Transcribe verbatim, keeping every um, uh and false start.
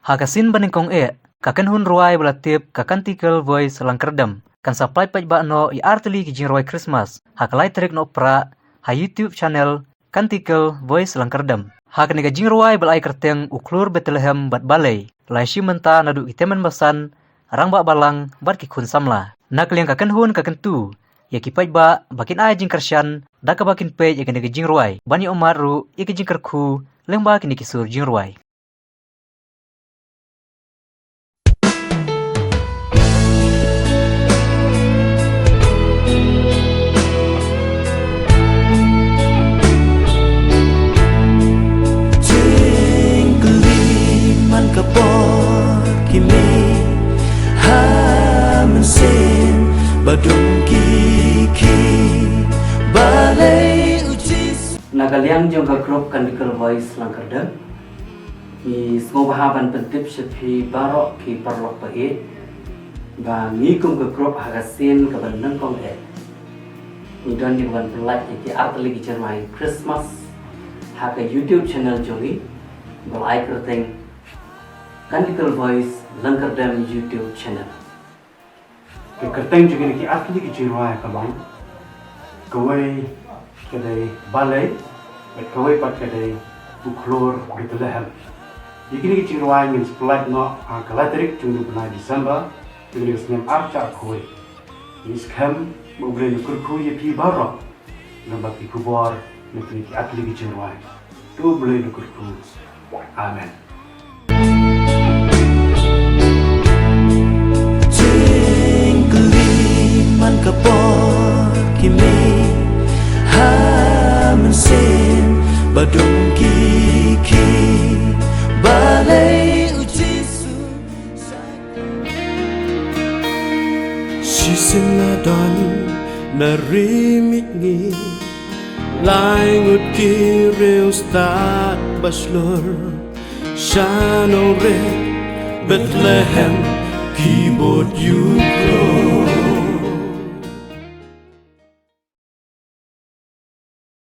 Ha ka sien ba nyngkong eh, ka kynhun rwai ba la tip ka Kantikal Voice Langkyrdem kan sa pynlait paidbah noh ïa artylli ki jingrwai Christmas ha ka lai tarik Nohprah ha YouTube channel Kantikal Voice Langkyrdem. Ha kane ka jingrwai ba la ai kyrteng U Khlur Bethlehem bad Balei, la ïashim bynta naduh ki tymmen basan, rangbah balang bad ki khun samla. Na ka liang ka kynhun ka kyntu ïa ki paidbah ba kin ai jingkyrshan da kaba kin peit ïa kane ka jingrwai, ban ïoh mad ruh ïa ki jingkyrkhu lyngba kine ki sur jingrwai. Jingkylli man ka por ki mih ha mynsiem ba dum ki khih, balei u Jisu. Na ka liang jong ka group Kantikal Voice Langkyrdem, ngi sngewbha ban pyntip sha phi baroh ki paralok ba ïeit ba ngi kum ka group ha ka sien kaba nyngkong eh, ngi don ïa ka ban pynlait ïa ki artylli ki jingrwai Christmas ha ka YouTube channel jong ngi ba la ai kyrteng Kantikal Voice Langkyrdem YouTube channel. Ka kyrteng jong kine ki artylli ki jingrwai ka long, kawei ka dei Balei, bad kawei pat ka dei U Khlur Bethlehem. Ïa kine ki jingrwai ngin sa pynlait noh ha ka lai tarik jong u bnai December, jong kane ka snem ar hajar arphew wei. Ngi skhem ba U Blei un kyrkhu ïa phi baroh lyngba ki khubor na kine ki artylli ki jingrwai. To U Blei un kyrkhu. Amen. Jingkylli man ka por ki mih ha mynsiem ba dum ki khih, balei u Jisu. Shisien la don na ri mihngi lai ngut ki riewstad ba shlur sha nongrim Bethlehem ki bud ïa u Khlur.